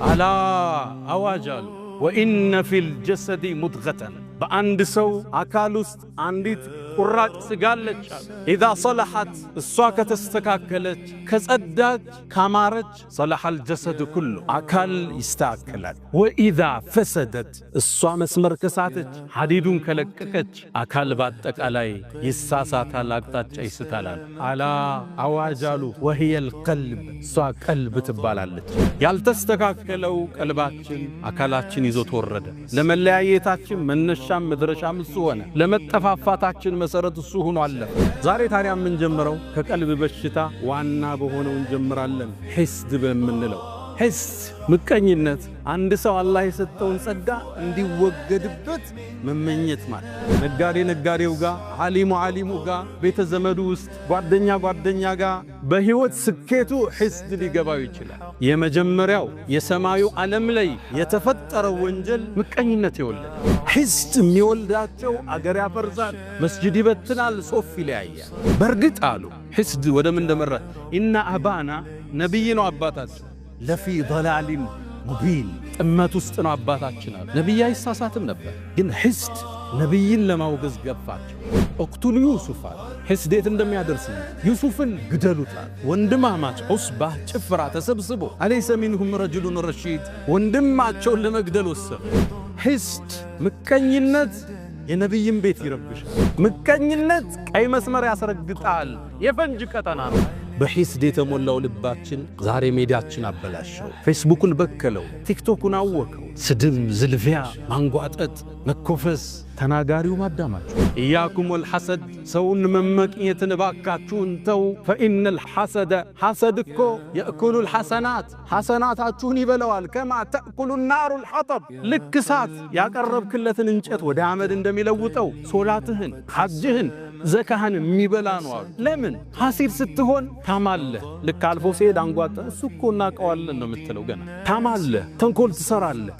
ألا አዋጅ አሉ وإن في الجسد مضغة በአንድ ሰው አካል ውስጥ አንዲት ቁራጭ ስጋ አለች አሉ። إذا صلحت እሷ ከተስተካከለች ከጸዳች ካማረች صلح الجسد كله አካል ይስተካከላል። وإذا فسدت እሷ መስመር ከሳተች ሐዲዱን ከለቀቀች አካል በአጠቃላይ ይሳሳታል፣ አቅጣጫ ይስታል። ألا አዋጅ አሉ وهي القلب እሷ ቀልብ ትባላለች። ያልተስተካከለው ቀልባችን አካላችን ይዞት ወረደ። ለመለያየታችን መነሻም መድረሻም እሱ ሆነ። ለመጠፋፋታችን መሰረት እሱ ሆኖ አለፈ። ዛሬ ታዲያ የምንጀምረው ከቀልብ በሽታ ዋና በሆነው እንጀምራለን፣ ሒስድ በምንለው። ሒስድ ምቀኝነት፣ አንድ ሰው አላህ የሰጠውን ጸጋ እንዲወገድበት መመኘት ማለት። ነጋዴ ነጋዴው ጋር፣ ዓሊሙ ዓሊሙ ጋር፣ ቤተ ዘመዱ ውስጥ ጓደኛ ጓደኛ ጋር በህይወት ስኬቱ ሒስድ ሊገባው ይችላል። የመጀመሪያው የሰማዩ ዓለም ላይ የተፈጠረው ወንጀል ምቀኝነት የወለደ ሒስድ የሚወልዳቸው አገር ያፈርሳል፣ መስጅድ ይበትናል፣ ሶፍ ይለያያል። በእርግጥ አሉ ሒስድ ወደ ምን እንደመራ إن أبانا ነቢይ ነው አባታችን لفي ضلال مبين ጥመት ውስጥ ነው አባታችን አሉ። ነቢይ አይሳሳትም ነበር፣ ግን ሒስድ ነቢይን ለማውገዝ ገፋቸው። اقتلوا يوسف አሉ። ሒስድ የት እንደሚያደርስ ዩሱፍን ግደሉታል። ወንድማማች عصبة ጭፍራ ተሰብስቦ أليس منهم رجل رشيد ወንድማቸውን ለመግደል ወሰኑ። ሒስድ ምቀኝነት የነቢይን ቤት ይረብሻል። ምቀኝነት ቀይ መስመር ያስረግጣል። የፈንጅ ቀጠና ነው። በሒስድ የተሞላው ልባችን ዛሬ ሜዳችን አበላሸው። ፌስቡኩን በከለው፣ ቲክቶኩን አወከው። ስድብ፣ ዝልፊያ፣ ማንጓጠጥ፣ መኮፈስ፣ ተናጋሪው ማዳማችሁ። إياكم والحسد ሰውን መመቅኘትን እባካችሁን ተው። فإن الحسد ሐሰድ እኮ يأكل الحسنات ሐሰናታችሁን ይበለዋል። كما تأكل النار الحطب ልክ እሳት ያቀረብክለትን እንጨት ወደ አመድ እንደሚለውጠው ሶላትህን፣ ሐጅህን፣ ዘካህን የሚበላ ነው አሉ። ለምን ሐሲድ ስትሆን ታማለህ። ልክ አልፎ ሲሄድ አንጓጠ እሱ እኮ እናውቀዋለን ነው የምትለው። ገና ታማለህ፣ ተንኮል ትሰራለህ።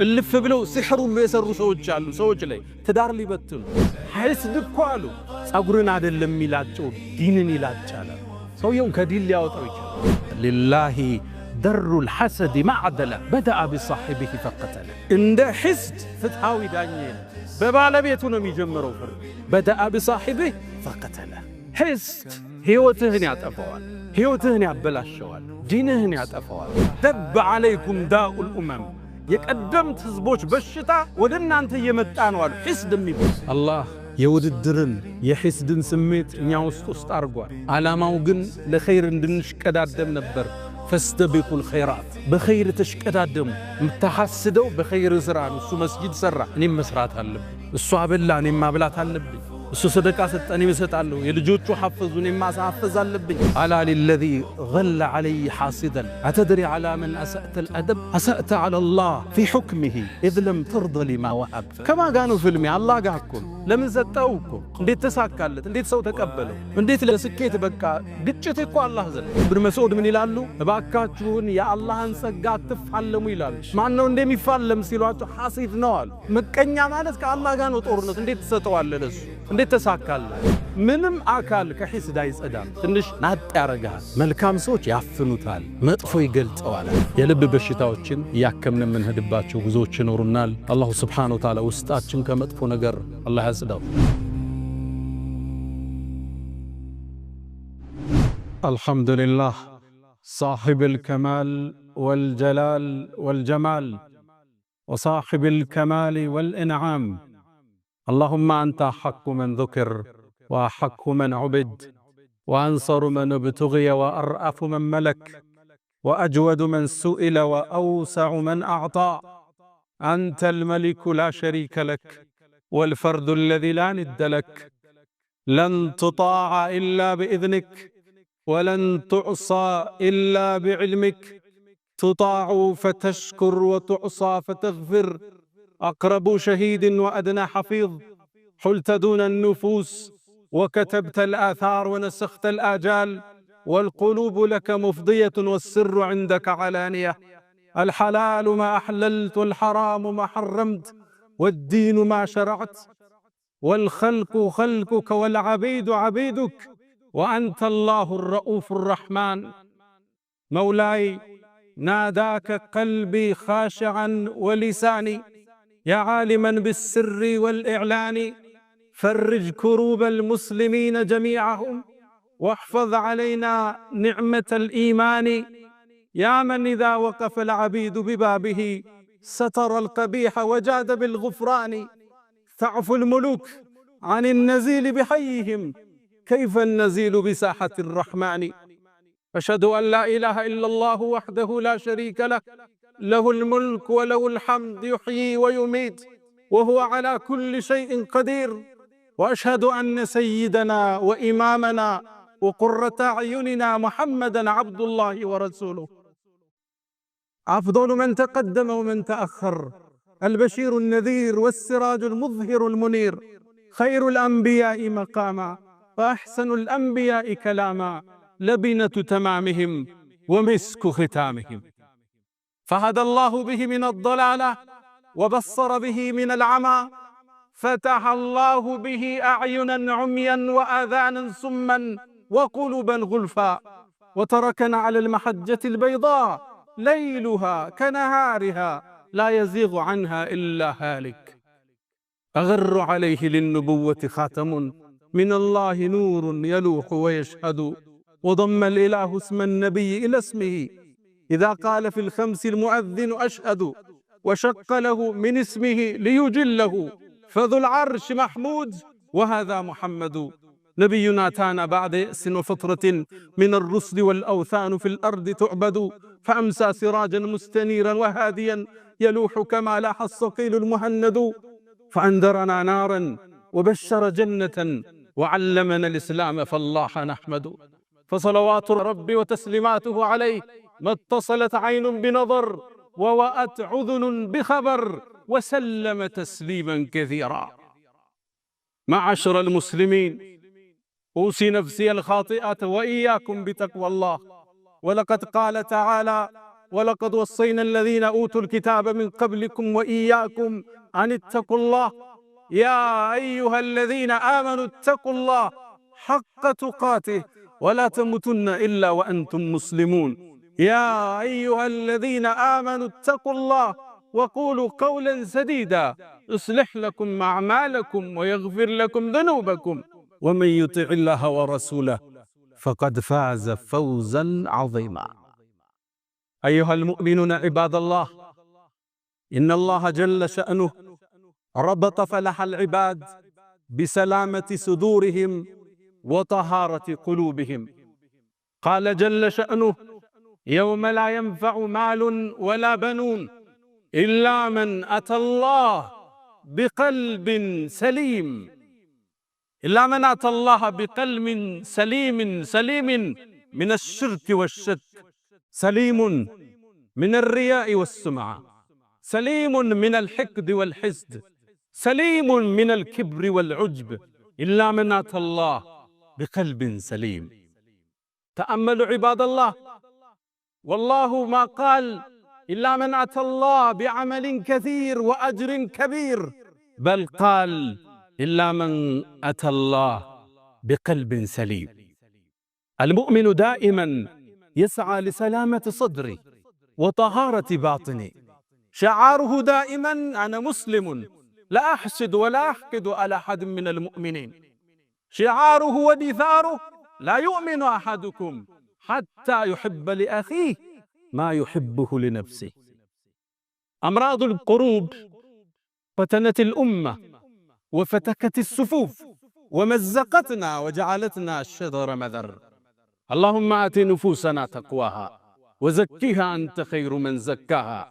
እልፍ ብለው ሲሕር ሁሉ የሰሩ ሰዎች አሉ። ሰዎች ላይ ትዳር ሊበትኑ ሐስድ እኮ አሉ ጸጉርን አይደለም የሚላጨው ዲንን ይላጫል። ሰውየውን ከዲን ሊያወጣው ይችላል። لله در الحاسد ما عدله بدأ بصاحبه فقتله። እንደ ሒስድ ፍትሃዊ ዳኛ የለም። በባለቤቱ ነው የሚጀምረው ፍርድ። بدأ بصاحبه فقتله። ሒስድ ሕይወትህን ያጠፋዋል፣ ሕይወትህን ያበላሸዋል፣ ዲንህን ያጠፋዋል። دب عليكم داء الأمم የቀደምት ህዝቦች በሽታ ወደ እናንተ እየመጣ ነው አሉ። ሒስድ የሚባል አላህ የውድድርን የሒስድን ስሜት እኛ ውስጥ ውስጥ አድርጓል። ዓላማው ግን ለኸይር እንድንሽቀዳደም ነበር። فاستبقوا الخيرات በኸይር ተሽቀዳደሙ። የምታሐስደው በኸይር ሥራ ነው። እሱ መስጂድ ሠራ፣ እኔም መስራት አለብኝ። እሱ አበላ፣ እኔም ማብላት አለብኝ። እሱ ሰደቃ ሰጠ፣ እኔም እሰጣለሁ። የልጆቹ ሐፈዙ፣ እኔም ማሳፈዝ አለብኝ። ألا للذي ظل علي حاسدا أتدري على من أسأت الأدب أسأت على الله في حكمه إذ لم ترض لما وهب። ከማን ጋ ነው ፍልሚያ? አላህ ጋ እኮ ነው። ለምን ሰጠው እኮ? እንዴት ተሳካለት? እንዴት ሰው ተቀበለው? እንዴት ለስኬት በቃ? ግጭት እኮ አላህ ዘንድ። ኢብን መስዑድ ምን ይላሉ? እባካችሁን የአላህን ጸጋ አትፋለሙ ይላሉ። ማን ነው እንደሚፋለም ሲሏቸው ሐሲድ ነው አሉ። ምቀኛ ማለት ከአላህ ጋር ነው ጦርነት። እንዴት ትሰጠዋለህ ለሱ? እንዴት ተሳካለህ? ምንም አካል ከሒስድ አይጸዳም። ትንሽ ናጥ ያረጋል። መልካም ሰዎች ያፍኑታል፣ መጥፎ ይገልጠዋል። የልብ በሽታዎችን እያከምን የምንሄድባቸው ጉዞዎች ይኖሩናል። الله سبحانه وتعالى ውስጣችን ከመጥፎ ነገር አላህ ያጽዳው። الحمد لله صاحب الكمال والجلال والجمال وصاحب الكمال والإنعام اللهم أنت أحق من ذكر وأحق من عبد وأنصر من ابتغي وأرأف من ملك وأجود من سئل وأوسع من أعطى أنت الملك لا شريك لك والفرد الذي لا ند لك لن تطاع إلا بإذنك ولن تعصى إلا بعلمك تطاع فتشكر وتعصى فتغفر أقرب شهيد وأدنى حفيظ حلت دون النفوس وكتبت الآثار ونسخت الآجال والقلوب لك مفضية والسر عندك علانية الحلال ما أحللت والحرام ما حرمت والدين ما شرعت والخلق خلقك والعبيد عبيدك وأنت الله الرؤوف الرحمن مولاي ناداك قلبي خاشعا ولساني، يا عالما بالسر والإعلان، فرج كروب المسلمين جميعهم، واحفظ علينا نعمة الإيمان. يا من إذا وقف العبيد ببابه ستر القبيح وجاد بالغفران، تعفو الملوك عن النزيل بحيهم، كيف النزيل بساحة الرحمن. أشهد أن لا إله إلا الله وحده لا شريك له، له الملك وله الحمد، يحيي ويميت وهو على كل شيء قدير. وأشهد أن سيدنا وإمامنا وقرة أعيننا محمدا عبد الله ورسوله، أفضل من تقدم ومن تأخر، البشير النذير والسراج المظهر المنير، خير الأنبياء مقاما وأحسن الأنبياء كلاما، لبنة تمامهم ومسك ختامهم. فهدى الله به من الضلالة وبصر به من العمى، فتح الله به أعينا عميا وآذانا صما وقلوبا غلفا، وتركنا على المحجة البيضاء ليلها كنهارها لا يزيغ عنها إلا هالك. أغر عليه للنبوة خاتم من الله نور يلوح ويشهد، وضم الإله اسم النبي إلى اسمه إذا قال في الخمس المؤذن أشهد، وشق له من اسمه ليجله، فذو العرش محمود وهذا محمد. نبينا أتانا بعد يأس وفترة من الرسل والأوثان في الأرض تعبد، فأمسى سراجا مستنيرا وهاديا يلوح كما لاح الصقيل المهند، فأنذرنا نارا وبشر جنة وعلمنا الإسلام فالله نحمد. فصلوات ربي وتسليماته عليه ما اتصلت عين بنظر ووأت عذن بخبر، وسلم تسليما كثيرا. معاشر المسلمين، أوصي نفسي الخاطئة وإياكم بتقوى الله. ولقد قال تعالى: ولقد وصينا الذين أوتوا الكتاب من قبلكم وإياكم أن اتقوا الله، يا أيها الذين آمنوا اتقوا الله حق تقاته ولا تموتن إلا وأنتم مسلمون. يا أيها الذين آمنوا اتقوا الله وقولوا قولا سديدا يصلح لكم أعمالكم ويغفر لكم ذنوبكم، ومن يطع الله ورسوله فقد فاز فوزا عظيما. أيها المؤمنون عباد الله، إن الله جل شأنه ربط فلاح العباد بسلامة صدورهم وطهارة قلوبهم. قال جل شأنه: يوم لا ينفع مال ولا بنون إلا من أتى الله بقلب سليم. إلا من أتى الله بقلب سليم، سليم من الشرك والشك، سليم من الرياء والسمعة، سليم من الحقد والحسد، سليم من الكبر والعجب، إلا من أتى الله بقلب سليم. تأملوا عباد الله، والله ما قال إلا من أتى الله بعمل كثير وأجر كبير، بل قال إلا من أتى الله بقلب سليم. المؤمن دائما يسعى لسلامة صدره وطهارة باطنه، شعاره دائما أنا مسلم لا أحسد ولا أحقد على أحد من المؤمنين. شعاره ودثاره لا يؤمن أحدكم حتى يحب لأخيه ما يحبه لنفسه. أمراض القلوب فتنت الأمة وفتكت الصفوف ومزقتنا وجعلتنا شذر مذر. اللهم آت نفوسنا تقواها وزكها أنت خير من زكاها،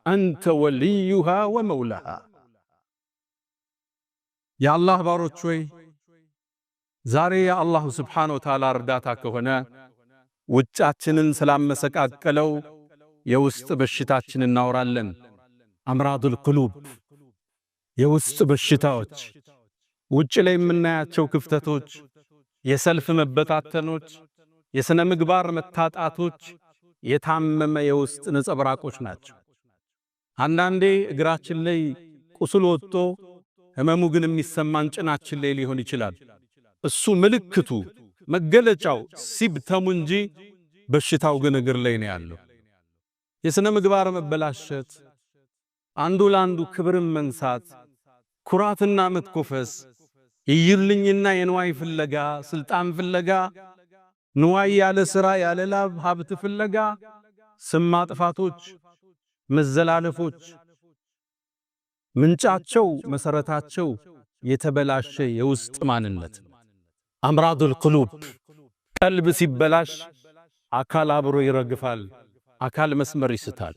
أنت وليها ومولاها። የአላህ ባሮች ሆይ፣ ዛሬ የአላሁ ስብሓነ ወተዓላ እርዳታ ከሆነ ውጫችንን ስላመሰቃቀለው የውስጥ በሽታችን እናወራለን። አምራዱል ቁሉብ፣ የውስጥ በሽታዎች፣ ውጭ ላይ የምናያቸው ክፍተቶች፣ የሰልፍ መበታተኖች፣ የሥነ ምግባር መታጣቶች የታመመ የውስጥ ነጸብራቆች ናቸው። አንዳንዴ እግራችን ላይ ቁስል ወጥቶ ህመሙ ግን የሚሰማን ጭናችን ላይ ሊሆን ይችላል። እሱ ምልክቱ መገለጫው symptom ኡ እንጂ በሽታው ግን እግር ላይ ነው ያለው። የሥነ ምግባር መበላሸት፣ አንዱ ለአንዱ ክብርን መንሳት፣ ኩራትና መትኮፈስ፣ ይይልኝና የንዋይ ፍለጋ፣ ስልጣን ፍለጋ፣ ንዋይ ያለ ሥራ ያለ ላብ ሀብት ፍለጋ፣ ስም ማጥፋቶች፣ መዘላለፎች ምንጫቸው መሰረታቸው የተበላሸ የውስጥ ማንነት أمراض القلوب። ቀልብ ሲበላሽ አካል አብሮ ይረግፋል፣ አካል መስመር ይስታል።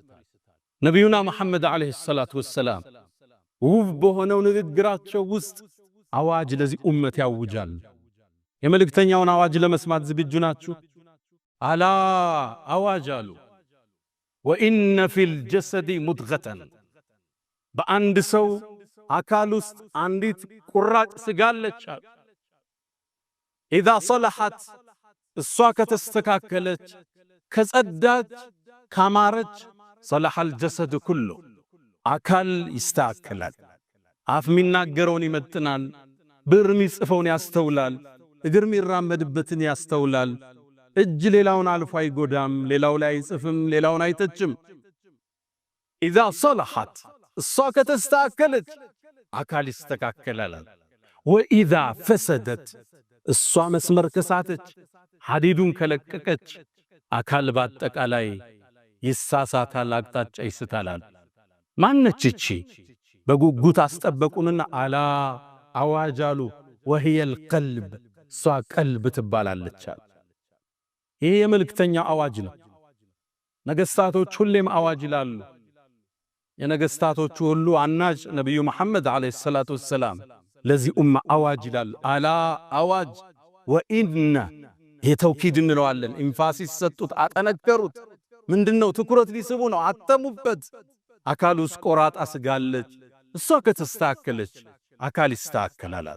ነቢዩና መሐመድ عليه الصلاة والسلام ውብ በሆነው ንግግራቸው ውስጥ አዋጅ ለዚህ ኡመት ያውጃል። የመልእክተኛውን አዋጅ ለመስማት ዝግጁ ናችሁ? ألا አዋጅ አሉ። وإن في الجسد مضغة፣ በአንድ ሰው አካል ውስጥ አንዲት ቁራጭ ስጋ አለች አሉ። إذا صلحت፣ እሷ ከተስተካከለች፣ ከጸዳች፣ ካማረች صلح الجسد كله፣ አካል ይስተካከላል። አፍ የሚናገረውን ይመጥናል፣ ብዕር የሚጽፈውን ያስተውላል፣ እግር የሚራመድበትን ያስተውላል። እጅ ሌላውን አልፎ አይጎዳም፣ ሌላው ላይ አይጽፍም፣ ሌላውን አይተችም። إذا صلحت፣ እሷ ከተስተካከለች አካል ይስተካከላል። وإذا فسدت፣ እሷ መስመር ከሳተች፣ ሐዲዱን ከለቀቀች አካል በአጠቃላይ ይሳሳታል፣ አቅጣጫ ይስታላል። ማነች እቺ? በጉጉት አስጠበቁንና ألا አዋጅ አሉ። وهي القلب፣ እሷ ቀልብ ትባላለች። ይሄ የመልእክተኛው አዋጅ ነው። ነገስታቶች ሁሌም አዋጅ ይላሉ። የነገስታቶቹ ሁሉ አናጭ ነቢዩ መሐመድ عليه الصلاة والسلام ለዚህ ኡማ አዋጅ ይላሉ። ألا አዋጅ وإن፣ ይሄ توكيد እንለዋለን። emphasis ሰጡት፣ አጠነከሩት። ምንድነው? ትኩረት ሊስቡ ነው። አተሙበት። አካል ውስጥ ቆራጣ ስጋለች። እሷ ከተስተካከለች አካል ይስተካከላል።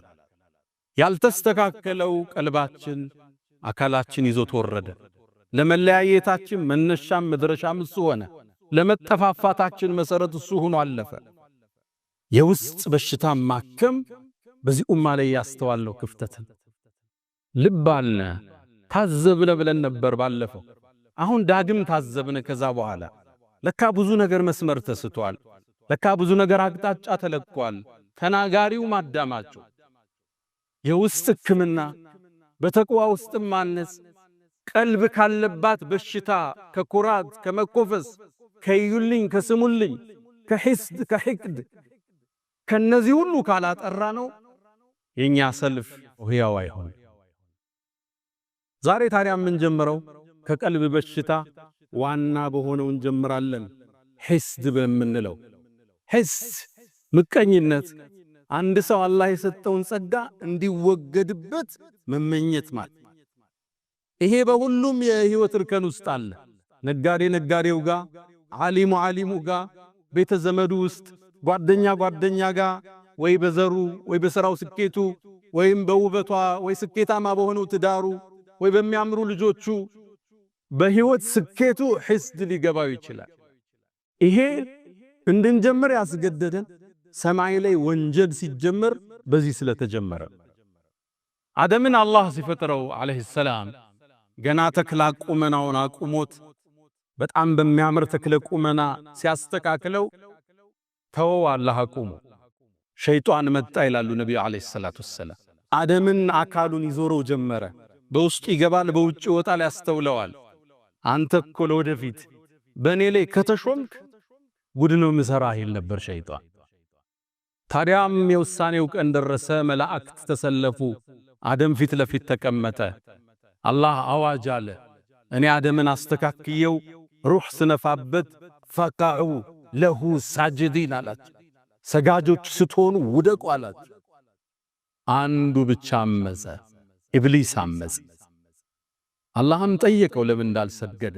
ያልተስተካከለው ቀልባችን አካላችን ይዞት ወረደ። ለመለያየታችን መነሻም መድረሻም እሱ ሆነ። ለመጠፋፋታችን መሰረት እሱ ሆኖ አለፈ። የውስጥ በሽታ ማከም በዚህ ኡማ ላይ ያስተዋልነው ክፍተትን ልብ አልነ፣ ታዘብነ ብለን ነበር ባለፈው። አሁን ዳግም ታዘብነ። ከዛ በኋላ ለካ ብዙ ነገር መስመር ተስቷል። ለካ ብዙ ነገር አቅጣጫ ተለቋል። ተናጋሪው ማዳማቸው የውስጥ ሕክምና በተቅዋ ውስጥ ማነጽ፣ ቀልብ ካለባት በሽታ ከኩራት፣ ከመኮፈስ፣ ከዩልኝ፣ ከስሙልኝ፣ ከሒስድ፣ ከሕቅድ ከነዚህ ሁሉ ካላጠራ ነው የኛ ሰልፍ ሕያው አይሆን። ዛሬ ታዲያ የምንጀምረው ከቀልብ በሽታ ዋና በሆነው እንጀምራለን። ሒስድ በምንለው ሒስድ ምቀኝነት፣ አንድ ሰው አላህ የሰጠውን ጸጋ እንዲወገድበት መመኘት ማለት። ይሄ በሁሉም የህይወት እርከን ውስጥ አለ። ነጋዴ ነጋዴው ጋር፣ ዓሊሙ ዓሊሙ ጋር፣ ቤተ ዘመዱ ውስጥ፣ ጓደኛ ጓደኛ ጋር፣ ወይ በዘሩ ወይ በሥራው ስኬቱ ወይም በውበቷ ወይ ስኬታማ በሆነው ትዳሩ ወይ በሚያምሩ ልጆቹ በህይወት ስኬቱ ሒስድ ሊገባው ይችላል። ይሄ እንድንጀምር ያስገደደን ሰማይ ላይ ወንጀል ሲጀመር በዚህ ስለተጀመረ። አደምን አላህ ሲፈጥረው عليه السلام ገና ተክለ ቁመናውን አቁሞት በጣም በሚያምር ተክለ ቁመና ሲያስተካክለው ተወው አላህ አቁሞ። ሸይጣን መጣ ይላሉ ነቢዩ عليه الصلاة والسلام። አደምን አካሉን ይዞረው ጀመረ። በውስጡ ይገባል፣ በውጭ ይወጣል፣ ያስተውለዋል። አንተ እኮ ለወደፊት በእኔ ላይ ከተሾምክ ጉድ ነው ምሰራ ይል ነበር ሸይጣን። ታዲያም የውሳኔው ቀን ደረሰ። መላእክት ተሰለፉ። አደም ፊት ለፊት ተቀመጠ። አላህ አዋጅ አለ። እኔ አደምን አስተካክየው ሩህ ስነፋበት فقعوا له ساجدين አላቸው። ሰጋጆች ስትሆኑ ውደቁ አላቸው። አንዱ ብቻ አመፀ፣ ኢብሊስ አመፀ። አላህም ጠየቀው ለምን እንዳልሰገደ።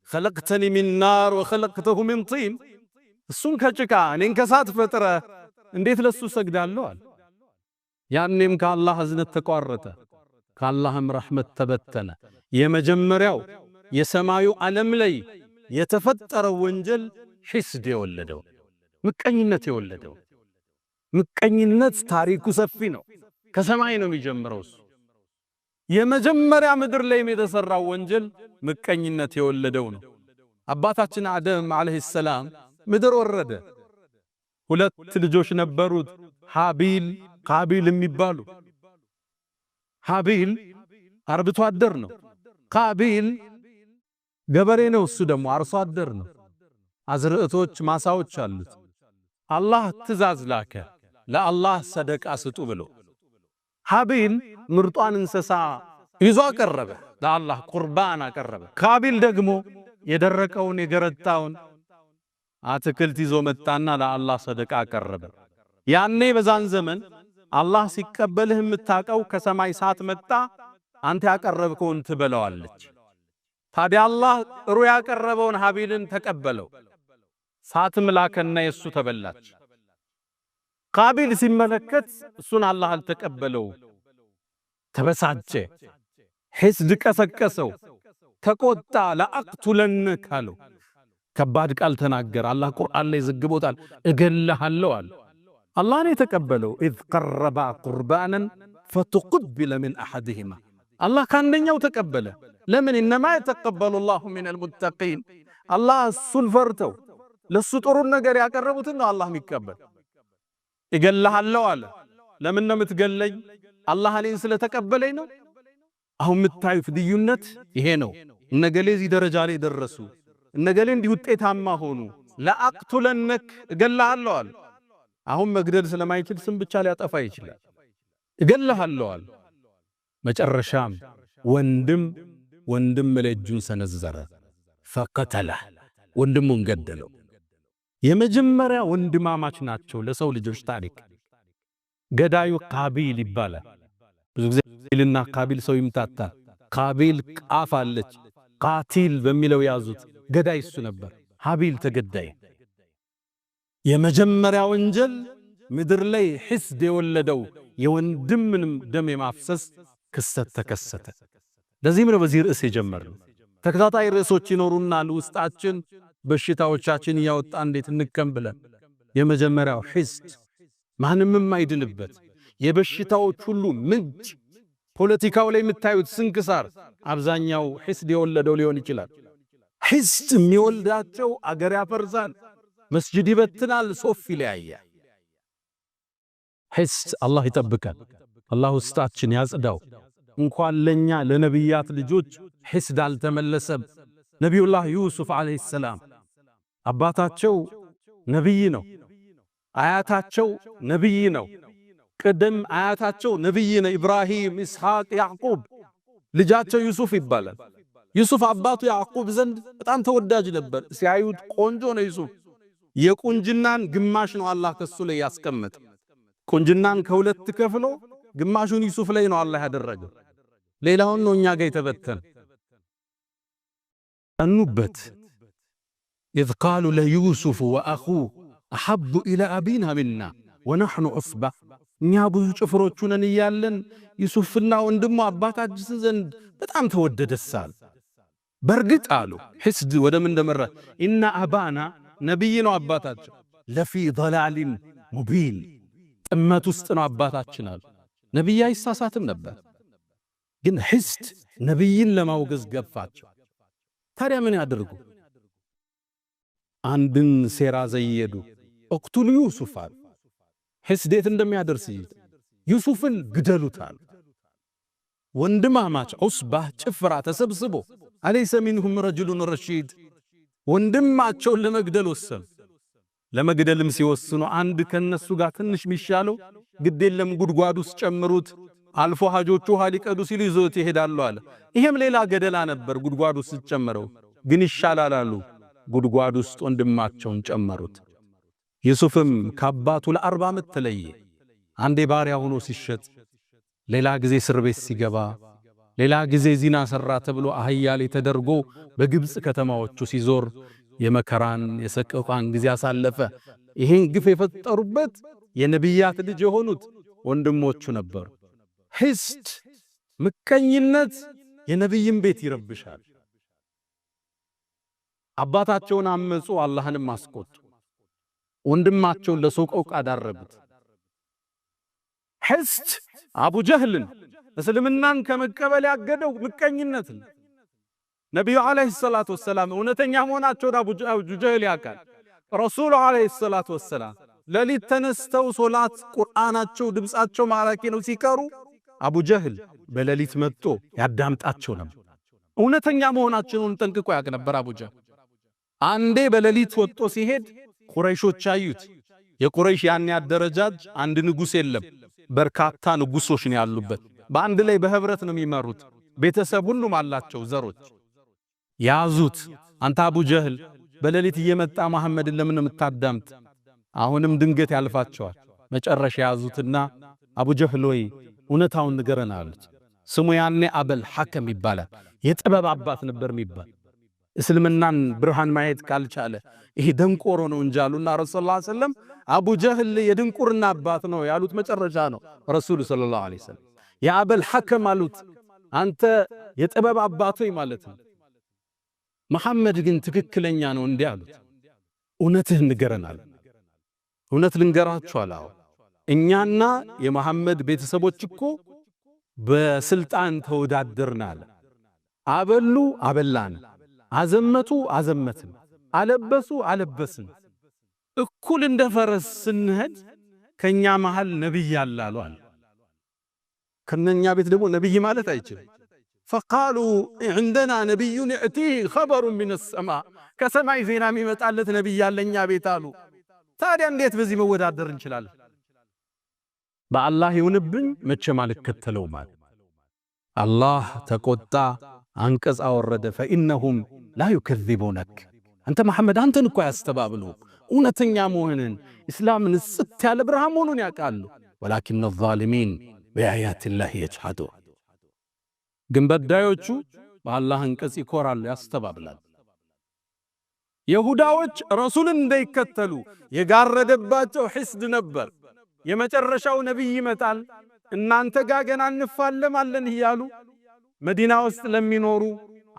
خلقتني من نار وخلقته من طين፣ እሱን ከጭቃ እኔን ከሳት ፈጥረ እንዴት ለሱ ሰግዳለሁ አለ። ያኔም ከአላህ እዝነት ተቋረጠ፣ ከአላህም ረሕመት ተበተነ። የመጀመሪያው የሰማዩ ዓለም ላይ የተፈጠረው ወንጀል ሒስድ የወለደው ምቀኝነት የወለደው። ምቀኝነት ታሪኩ ሰፊ ነው። ከሰማይ ነው የሚጀምረው እሱ። የመጀመሪያ ምድር ላይም የተሰራው ወንጀል ምቀኝነት የወለደው ነው። አባታችን አደም عليه السلام ምድር ወረደ። ሁለት ልጆች ነበሩት፣ ሃቢል ቃቢል የሚባሉ። ሃቢል አርብቶ አደር ነው። ቃቢል ገበሬ ነው። እሱ ደግሞ አርሶ አደር ነው። አዝርዕቶች ማሳዎች አሉት። አላህ ትእዛዝ ላከ፣ ለአላህ ሰደቃ ስጡ ብሎ። ሃቢል ምርጧን እንስሳ ይዞ አቀረበ፣ ለአላህ ቁርባን አቀረበ። ካቢል ደግሞ የደረቀውን የገረጣውን አትክልት ይዞ መጣና ለአላህ ሰደቃ አቀረበ። ያኔ በዛን ዘመን አላህ ሲቀበልህ የምታቀው ከሰማይ እሳት መጣ፣ አንተ ያቀረብከውን ትበላዋለች። ታዲያ አላህ ጥሩ ያቀረበውን ሃቢልን ተቀበለው፣ እሳትም ላከና የሱ ተበላች። ቃቢል ሲመለከት እሱን አላህ አልተቀበለው፣ ተበሳጨ፣ ሒስድ ቀሰቀሰው፣ ተቆጣ። لأقتلنك አለው። ከባድ ቃል ተናገረ። አላህ ቁርአን ላይ ዘግቦታል። እገልሃለሁ አለ። አላህ ነው የተቀበለው። إذ قربا قربانا فتقبل من أحدهما አላህ ከአንደኛው ተቀበለ። ለምን? إنما يتقبل الله من المتقين። አላህ እሱን ፈርተው ለሱ ጥሩን ነገር ያቀረቡትን ነው አላህ የሚቀበል። እገልሃለሁ አለ። ለምን ነው የምትገለኝ? አላህ እኔን ስለተቀበለኝ ነው። አሁን የምታዩት ልዩነት ይሄ ነው። እነገሌ እዚህ ደረጃ ላይ ደረሱ፣ እነገሌ እንዲህ ውጤታማ ሆኑ። لأقتلنك እገልሃለሁ አለ። አሁን መግደል ስለማይችል ስም ብቻ ሊያጠፋ ይችላል። እገልሃለሁ አለ። መጨረሻም ወንድም ወንድም ላይ እጁን ሰነዘረ። فقتله ወንድሙን ገደለው። የመጀመሪያ ወንድማማች ናቸው ለሰው ልጆች ታሪክ። ገዳዩ ቃቢል ይባላል። ብዙ ጊዜ ልና ቃቢል ሰው ይምታታል። ቃቢል ቃፍ አለች፣ ቃቲል በሚለው ያዙት። ገዳይ እሱ ነበር። ሃቢል ተገዳይ። የመጀመሪያ ወንጀል ምድር ላይ ሒስድ የወለደው የወንድምንም ደም የማፍሰስ ክስተት ተከሰተ። ለዚህም ነው በዚህ ርዕስ የጀመርነው። ተከታታይ ርዕሶች ይኖሩናል። ውስጣችን በሽታዎቻችን እያወጣ እንዴት እንከም ብለን። የመጀመሪያው ሒስድ ማንም የማይድንበት የበሽታዎች ሁሉ ምንጭ። ፖለቲካው ላይ የምታዩት ስንክሳር አብዛኛው ሒስድ የወለደው ሊሆን ይችላል። ሒስድ የሚወልዳቸው አገር ያፈርሳል፣ መስጅድ ይበትናል፣ ሶፍ ይለያያል። ሒስድ አላህ ይጠብቀን። አላህ ውስጣችን ያጽዳው። እንኳን ለኛ ለነቢያት ልጆች ሒስድ አልተመለሰም። ነቢዩላህ ዩሱፍ عليه السلام አባታቸው ነቢይ ነው። አያታቸው ነቢይ ነው። ቅድም አያታቸው ነቢይ ነው። ኢብራሂም፣ ኢስሐቅ፣ ያዕቁብ። ልጃቸው ዩሱፍ ይባላል። ዩሱፍ አባቱ ያዕቁብ ዘንድ በጣም ተወዳጅ ነበር። ሲያዩት ቆንጆ ነው ዩሱፍ። የቁንጅናን ግማሽ ነው አላህ ከሱ ላይ ያስቀመጠ። ቁንጅናን ከሁለት ከፍሎ ግማሹን ዩሱፍ ላይ ነው አላህ ያደረገው። ሌላውን ነው እኛ ጋር የተበተነ። ቀኑበት። إذ قالوا ليوسف وأخوه أحب إلى أبينا منا ونحن عصبة። እኛ ብዙ ጭፍሮቹ ነን እያለን ዩሱፍና ወንድሙ አባታችን ዘንድ በጣም ተወደደሳል። በእርግጥ አሉ ሒስድ ወደ ምን እንደመራ إن أبانا ነቢይ ነው አባታቸው لفي ضلال مبين ጥመት ውስጥ ነው አባታችን አሉ። ነቢይ አይሳሳትም ነበር፣ ግን ሒስድ ነቢይን ለማውገዝ ገፋቸው። ታዲያ ምን ያደርጉ? አንድን ሴራ ዘየዱ። اقتلوا يوسف አሉ። ሒስድ የት እንደሚያደርስ ዩሱፍን ግደሉታል። ወንድማማች عصبة ጭፍራ ተሰብስቦ أليس منهم رجل رشيد ወንድማቸውን ለመግደል ወሰኑ። ለመግደልም ሲወስኑ አንድ ከነሱ ጋር ትንሽ ሚሻለው ግድ የለም ጉድጓድ ውስጥ ጨምሩት፣ አልፎ ሀጆቹ ውሃ ሊቀዱ ሲሉ ይዞት ይሄዳሉ አለ። ይሄም ሌላ ገደላ ነበር፣ ጉድጓድ ውስጥ ጨመረው፣ ግን ይሻላል አሉ። ጉድጓድ ውስጥ ወንድማቸውን ጨመሩት። ዩሱፍም ከአባቱ ለ40 ዓመት ተለየ። አንዴ ባሪያ ሆኖ ሲሸጥ፣ ሌላ ጊዜ እስር ቤት ሲገባ፣ ሌላ ጊዜ ዚና ሰራ ተብሎ አህያ ላይ ተደርጎ በግብፅ ከተማዎቹ ሲዞር የመከራን የሰቆቃን ጊዜ አሳለፈ። ይሄን ግፍ የፈጠሩበት የነቢያት ልጅ የሆኑት ወንድሞቹ ነበሩ። ሒስድ ምቀኝነት የነቢይን ቤት ይረብሻል። አባታቸውን አመፁ፣ አላህንም አስቆጡ። ወንድማቸውን ለሰቆቃ ዳረጉት። ሒስድ አቡ ጀህልን እስልምናን ከመቀበል ያገደው ምቀኝነት ነው። ነቢዩ عليه الصلاة والسلام እውነተኛ መሆናቸውን አቡ ጀህል ያውቃል። ረሱሉ عليه الصلاة والسلام ሌሊት ተነስተው ሶላት ቁርአናቸው ድምፃቸው ማራኪ ነው ሲቀሩ አቡ ጀህል በሌሊት መጥቶ ያዳምጣቸው ነበር። እውነተኛ መሆናቸውን ጠንቅቆ ያውቅ ነበር አቡ ጀህል። አንዴ በሌሊት ወጥቶ ሲሄድ ቁረይሾች አዩት። የቁረይሽ ያን አደረጃጅ አንድ ንጉስ የለም፣ በርካታ ንጉሶች ነው ያሉበት። በአንድ ላይ በህብረት ነው የሚመሩት። ቤተሰብ ሁሉም አላቸው ዘሮች። ያዙት። አንተ አቡ ጀህል በሌሊት እየመጣ መሐመድን ለምን የምታዳምጥ? አሁንም ድንገት ያልፋቸዋል። መጨረሻ ያዙትና አቡ ጀህል ወይ እውነታውን ንገረን አሉት። ስሙ ያኔ አበል ሐከም ይባላል። የጥበብ አባት ነበር የሚባል። እስልምናን ብርሃን ማየት ካልቻለ ይሄ ደንቆሮ ነው እንጂ አሉና ረሱል صلى الله عليه وسلم አቡ ጀህል የድንቁርና አባት ነው ያሉት መጨረሻ ነው። ረሱሉ صلى الله عليه وسلم የአበል ሐከም አሉት። አንተ የጥበብ አባት ማለት ነው። መሐመድ ግን ትክክለኛ ነው እንዲህ አሉት። እውነትህን ንገረን አሉ። እውነት ልንገራችሁ አለ። እኛና የመሐመድ ቤተሰቦች እኮ በስልጣን ተወዳደርን አለ። አበሉ አበላን፣ አዘመቱ አዘመትን፣ አለበሱ አለበስን። እኩል እንደ ፈረስ ስንሄድ ከኛ መሃል ነብይ አለ አሉ አለ። ከነኛ ቤት ደግሞ ነብይ ማለት አይችልም። فقالوا عندنا نبي يأتيه خبر من السماء፣ ከሰማይ ዜና የሚመጣለት ነብይ አለ እኛ ቤት አሉ። ታዲያ እንዴት በዚህ መወዳደር እንችላለን? በአላህ ይሁንብኝ መቼም አልከተለውም አለ። አላህ ተቆጣ፣ አንቀጽ አወረደ። فإنهم لا يكذبونك፣ አንተ መሐመድ አንተን እኮ አያስተባብሉ፣ እውነተኛ መሆንን እስላምን ጽት ያለ ብርሃን መሆኑን ያውቃሉ። ولكن الظالمين بآيات الله يجحدون፣ ግን በዳዮቹ በአላህ አንቀጽ ይኮራሉ፣ ያስተባብላሉ። የሁዳዎች ረሱልን እንዳይከተሉ የጋረደባቸው ሒስድ ነበር። የመጨረሻው ነቢይ ይመጣል እናንተ ጋር ገና እንፋለማለን እያሉ መዲና ውስጥ ለሚኖሩ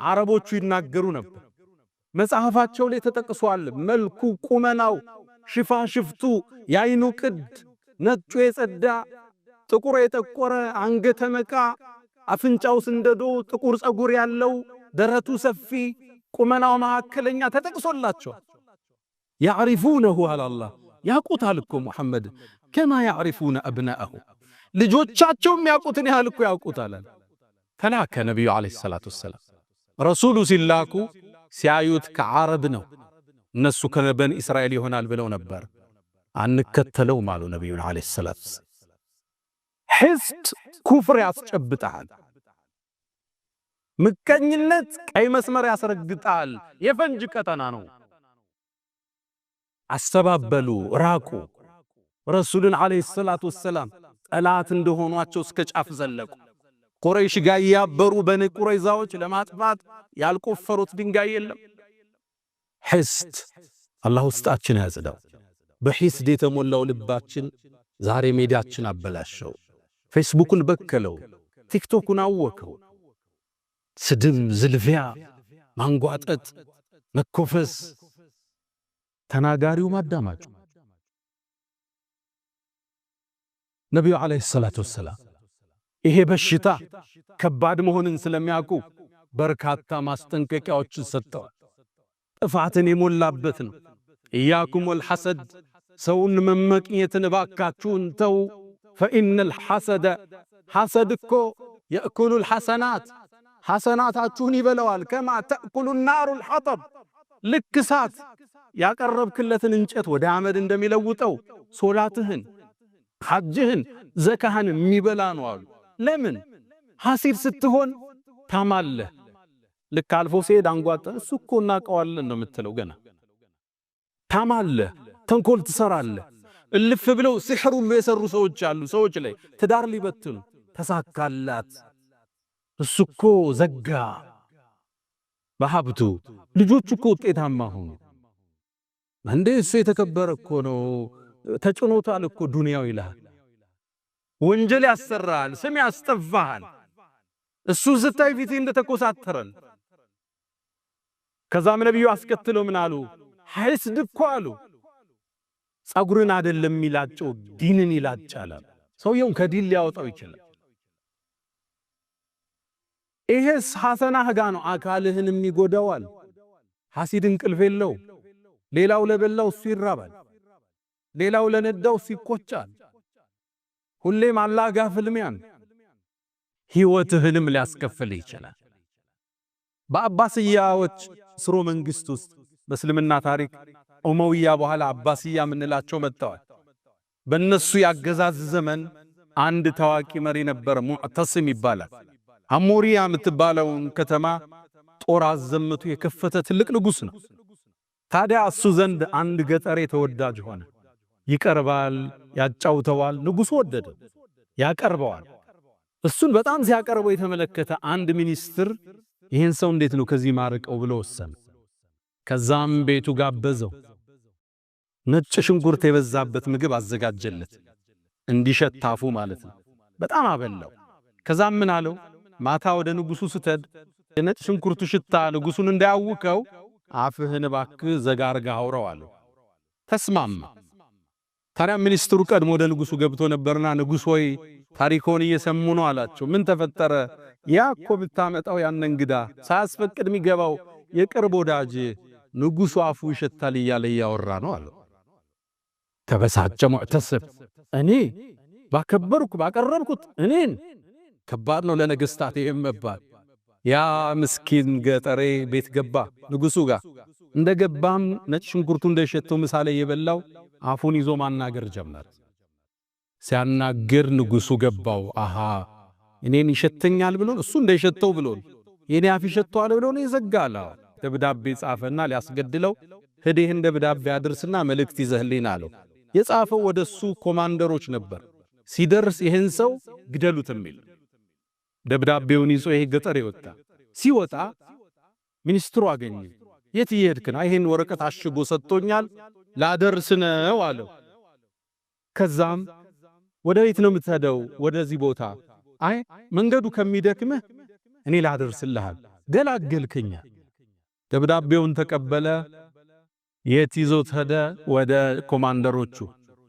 አረቦቹ ይናገሩ ነበር። መጽሐፋቸው ላይ ተጠቅሷል። መልኩ፣ ቁመናው፣ ሽፋሽፍቱ፣ የአይኑ ቅድ፣ ነጩ የጸዳ ጥቁር የጠቆረ፣ አንገተ መቃ፣ አፍንጫው ስንደዶ፣ ጥቁር ፀጉር ያለው፣ ደረቱ ሰፊ፣ ቁመናው መካከለኛ ተጠቅሶላቸዋል። يعرفونه አለ አላህ፣ ያውቁታል እኮ ሙሐመድ كما يعرفون أبناءهم፣ ልጆቻቸው የሚያውቁትን ያህል እኮ ያውቁታል። ተላከ ነቢዩ عليه الصلاة والسلام። ረሱሉ ሲላኩ ሲያዩት ከዓረብ ነው፣ እነሱ ከበኒ እስራኤል ይሆናል ብለው ነበር። አንከተለውም አሉ ነቢዩን عليه الصلاة والسلام። ሒስድ ኩፍር ያስጨብጣል። ምቀኝነት ቀይ መስመር ያስረግጣል። የፈንጅ ቀጠና ነው። አስተባበሉ፣ ራቁ። ረሱልን عليه الصلاة والسلام ጠላት እንደሆኗቸው እስከ ጫፍ ዘለቁ። ቁረይሽ ጋር ያበሩ በኒ ቁረይዛዎች ለማጥፋት ያልቆፈሩት ድንጋይ የለም። ሒስድ አላህ ውስጣችን ያጽዳው። በሒስድ የተሞላው ልባችን ዛሬ ሜዳችን አበላሸው። ፌስቡኩን በከለው፣ ቲክቶኩን አወከው። ስድብ፣ ዝልፊያ፣ ማንጓጠጥ፣ መኮፈስ፣ ተናጋሪው ማዳማጩ። ነቢዩ ዓለይሂ ሰላቱ ወሰላም ይሄ በሽታ ከባድ መሆንን ስለሚያውቁ በርካታ ማስጠንቀቂያዎችን ሰጥተዋል። ጥፋትን የሞላበት ነው። ኢያኩም ወልሐሰድ፣ ሰውን መመቅኘትን እባካችሁን ተው። ፈኢነል ሐሰደ፣ ሐሰድ እኮ የእኩሉል ሐሰናት፣ ሐሰናታችሁን ይበለዋል። ከማ ተእኩሉ ናሩል ሐጠብ፣ ልክ እሳት ያቀረብክለትን እንጨት ወደ አመድ እንደሚለውጠው ሶላትህን፣ ሐጅህን፣ ዘካህን የሚበላ ነው አሉ። ለምን ሐሲድ ስትሆን ታማለህ። ልክ አልፎ ሲሄድ አንጓጠ እሱ እኮ እናውቀዋለን ነው የምትለው። ገና ታማለህ፣ ተንኮል ትሰራለህ። እልፍ ብለው ሲሕር ሁሉ የሰሩ ሰዎች አሉ። ሰዎች ላይ ትዳር ሊበትኑ ተሳካላት፣ እሱ እኮ ዘጋ በሀብቱ፣ ልጆቹ እኮ ውጤታማ ሆኑ። እንዴ እሱ የተከበረ እኮ ነው፣ ተጭኖታል እኮ ዱንያው ይልሃል። ወንጀል ያሰራል፣ ስም ያስጠፋሃል። እሱ ስታይ ፊትህ እንደተኮሳተረን። ከዛም ነቢዩ አስከትለው ምን አሉ? ሐስድ እኮ አሉ ጸጉርን አይደለም የሚላጨው ዲንን ይላጫል። ሰውየውን ከዲን ሊያወጣው ይችላል። ይሄስ ሐሰናህ ጋ ነው፣ አካልህንም ይጎዳዋል። ሐሲድ እንቅልፍ የለው። ሌላው ለበላው እሱ ይራባል፣ ሌላው ለነዳው እሱ ይቆጫል። ሁሌም አላህ ጋር ፍልሚያን ሕይወትህንም ሊያስከፍልህ ይችላል። በአባስያዎች ስርወ መንግስት ውስጥ በእስልምና ታሪክ ኡመውያ በኋላ አባስያ የምንላቸው መጥተዋል። በእነሱ ያገዛዝ ዘመን አንድ ታዋቂ መሪ ነበር፣ ሙዕተሲም ይባላል። አሞሪያ የምትባለውን ከተማ ጦር አዘምቶ የከፈተ ትልቅ ንጉሥ ነው። ታዲያ እሱ ዘንድ አንድ ገጠሬ ተወዳጅ ሆነ። ይቀርባል፣ ያጫውተዋል። ንጉሱ ወደደ፣ ያቀርበዋል። እሱን በጣም ሲያቀርበው የተመለከተ አንድ ሚኒስትር ይህን ሰው እንዴት ነው ከዚህ ማርቀው ብሎ ወሰነ። ከዛም ቤቱ ጋበዘው። ነጭ ሽንኩርት የበዛበት ምግብ አዘጋጀለት፣ እንዲሸታፉ ማለት ነው። በጣም አበላው። ከዛም ምን አለው? ማታ ወደ ንጉሱ ስትሄድ የነጭ ሽንኩርቱ ሽታ ንጉሱን እንዳያውከው አፍህን እባክህ ዘጋ አርገህ አውራው አለው። ተስማማ። ታዲያ ሚኒስትሩ ቀድሞ ወደ ንጉሱ ገብቶ ነበርና ንጉሥ ሆይ ታሪኮን እየሰሙ ነው አላቸው። ምን ተፈጠረ? ያ እኮ ብታመጣው ያን እንግዳ ሳያስፈቅድ የሚገባው የቅርብ ወዳጅ ንጉሱ አፉ ይሸታል እያለ እያወራ ነው አለው። ተበሳጨ ሙዕተስብ። እኔ ባከበርኩ ባቀረብኩት እኔን ከባድ ነው ለነገስታት ይሄም መባል። ያ ምስኪን ገጠሬ ቤት ገባ ንጉሱ ጋር። እንደገባም ነጭ ሽንኩርቱ እንደሸተው ምሳሌ የበላው አፉን ይዞ ማናገር ጀመረ። ሲያናግር ንጉሱ ገባው። አሃ እኔን ይሸተኛል ብሎ እሱ እንደሸተው ብሎ የኔ አፍ ይሸተዋል ብሎ ነው ይዘጋላ። ደብዳቤ ጻፈና ሊያስገድለው ሂድ ይህን ደብዳቤ አድርስና መልእክት ይዘህልኝ አለው። የጻፈው ወደሱ ኮማንደሮች ነበር። ሲደርስ ይህን ሰው ግደሉት የሚል ደብዳቤውን ይዞ ይሄ ገጠር ይወጣ። ሲወጣ ሚኒስትሩ አገኘ። የት እየሄድክ ነው? ይሄን ወረቀት አሽጎ ሰጥቶኛል ላደርስ ነው አለው። ከዛም ወደ ቤት ነው የምትሄደው? ወደዚህ ቦታ። አይ መንገዱ ከሚደክምህ እኔ ላደርስልሃል፣ ገላገልከኛ። ደብዳቤውን ተቀበለ። የት ይዞት ሄደ? ወደ ኮማንደሮቹ።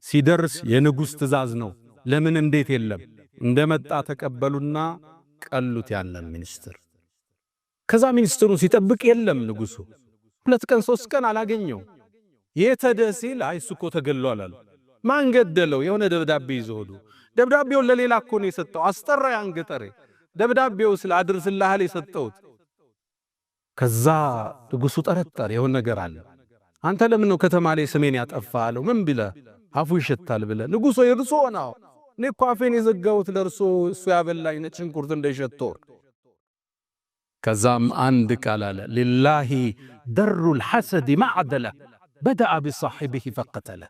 ሲደርስ የንጉሥ ትእዛዝ ነው፣ ለምን እንዴት የለም። እንደመጣ ተቀበሉና ቀሉት ያለን ሚኒስትር። ከዛ ሚኒስትሩን ሲጠብቅ የለም ንጉሱ። 2 ቀን 3 ቀን አላገኘው። የት ሄደ ሲል አይ እሱ እኮ ተገሏል አሉ። ማን ገደለው? የሆነ ደብዳቤ ይዞ ሄዱ። ደብዳቤውን ለሌላ እኮ ነው የሰጠው። አስጠራ ያን ገጠሬ። ደብዳቤው ስለ አድርስልሃል የሰጠውት። ከዛ ንጉሱ ጠረጠረ፣ የሆነ ነገር አለ። አንተ ለምን ነው ከተማ ላይ ስሜን ያጠፋ አለው። ምን ብለህ? አፉ ይሸታል ብለህ። ንጉሱ የርሶ ነው፣ እኔ እኮ አፌን የዘጋሁት ለርሶ እሱ ያበላኝ ነጭ ሽንኩርት እንዳይሸተው። ከዛም አንድ ቃል አለ፣ لله در الحسد ማዕደለ بدأ بصاحبه فقتله።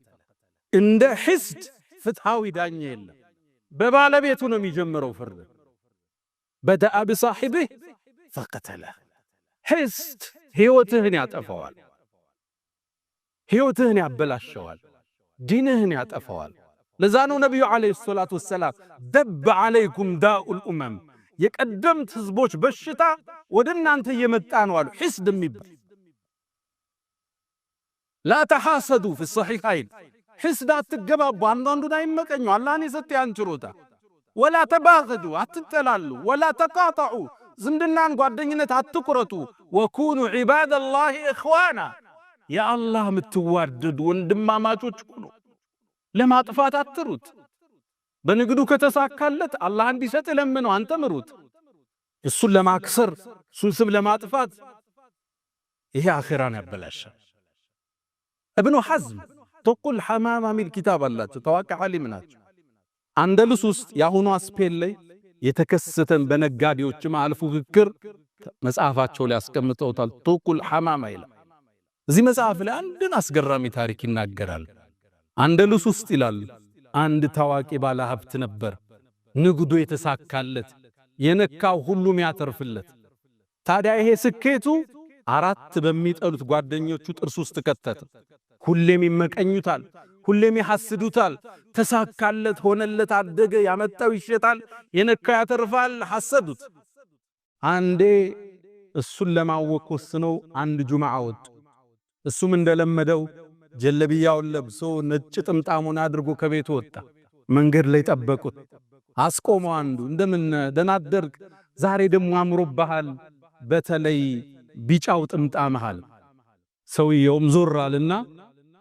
እንደ ሒስድ ፍትሃዊ ዳኛ የለም። በባለቤቱ ነው የሚጀምረው ፍርድ። بدأ بصاحبه فقتله። ሒስድ ሕይወትህን ያጠፋዋል፣ ሕይወትህን ያበላሸዋል፣ ዲንህን ያጠፋዋል። ለዛ ነው ነቢዩ عليه الصلاة والسلام دب عليكم داء الأمم፣ የቀደምት ህዝቦች በሽታ ወደ እናንተ እየመጣ ነው አሉ። ሒስድ የሚባል لا تحاسدوا في الصحيحين፣ ሒስድ አትገባቡ፣ አንዳንዱን አይመቀኙ፣ አላህን የሰጠ ያን ችሮታ። ولا تباغضوا አትጠላሉ፣ ولا تقاطعوا ዝምድናን ጓደኝነት አትቁረጡ። وكونوا عباد الله إخوانا፣ የአላህ የምትዋደዱ ወንድማማቾች ሁኑ። ለማጥፋት አትሩት። በንግዱ ከተሳካለት አላህ እንዲሰጥ ለምነው፣ አንተ ምሩት። እሱን ለማክሰር እሱን ስም ለማጥፋት ይሄ አኺራን ያበላሻል። እብኑ ሐዝም ጥቁል ሐማማ ሚል ኪታብ አላቸው፣ ታዋቂ ዓሊም ናቸው። አንደሉስ ውስጥ የአሁኗ ስፔን ላይ የተከሰተን በነጋዴዎች መሃል ፉክክር መጽሐፋቸው ላይ አስቀምጠውታል። ጥቁል ሐማማ ይላል። እዚህ መጽሐፍ ላይ አንድን አስገራሚ ታሪክ ይናገራል። አንደሉስ ውስጥ ይላል አንድ ታዋቂ ባለ ሀብት ነበር። ንግዱ የተሳካለት የነካው ሁሉም ያተርፍለት። ታዲያ ይሄ ስኬቱ 4 በሚጠሉት ጓደኞቹ ጥርስ ውስጥ ከተተ። ሁሌም ይመቀኙታል፣ ሁሌም ይሐስዱታል። ተሳካለት፣ ሆነለት፣ አደገ፣ ያመጣው ይሸጣል፣ የነካው ያተርፋል፣ ሐሰዱት። አንዴ እሱን ለማወቅ ወስነው አንድ ጁምዓ ወጡ። እሱም እንደለመደው ጀለቢያውን ለብሶ ነጭ ጥምጣሙን አድርጎ ከቤቱ ወጣ። መንገድ ላይ ጠበቁት። አስቆመው አንዱ። እንደምን ደህና አደርክ? ዛሬ ደግሞ አምሮብሃል፣ በተለይ ቢጫው ጥምጣምህ አለ። ሰውየውም ዞር አለና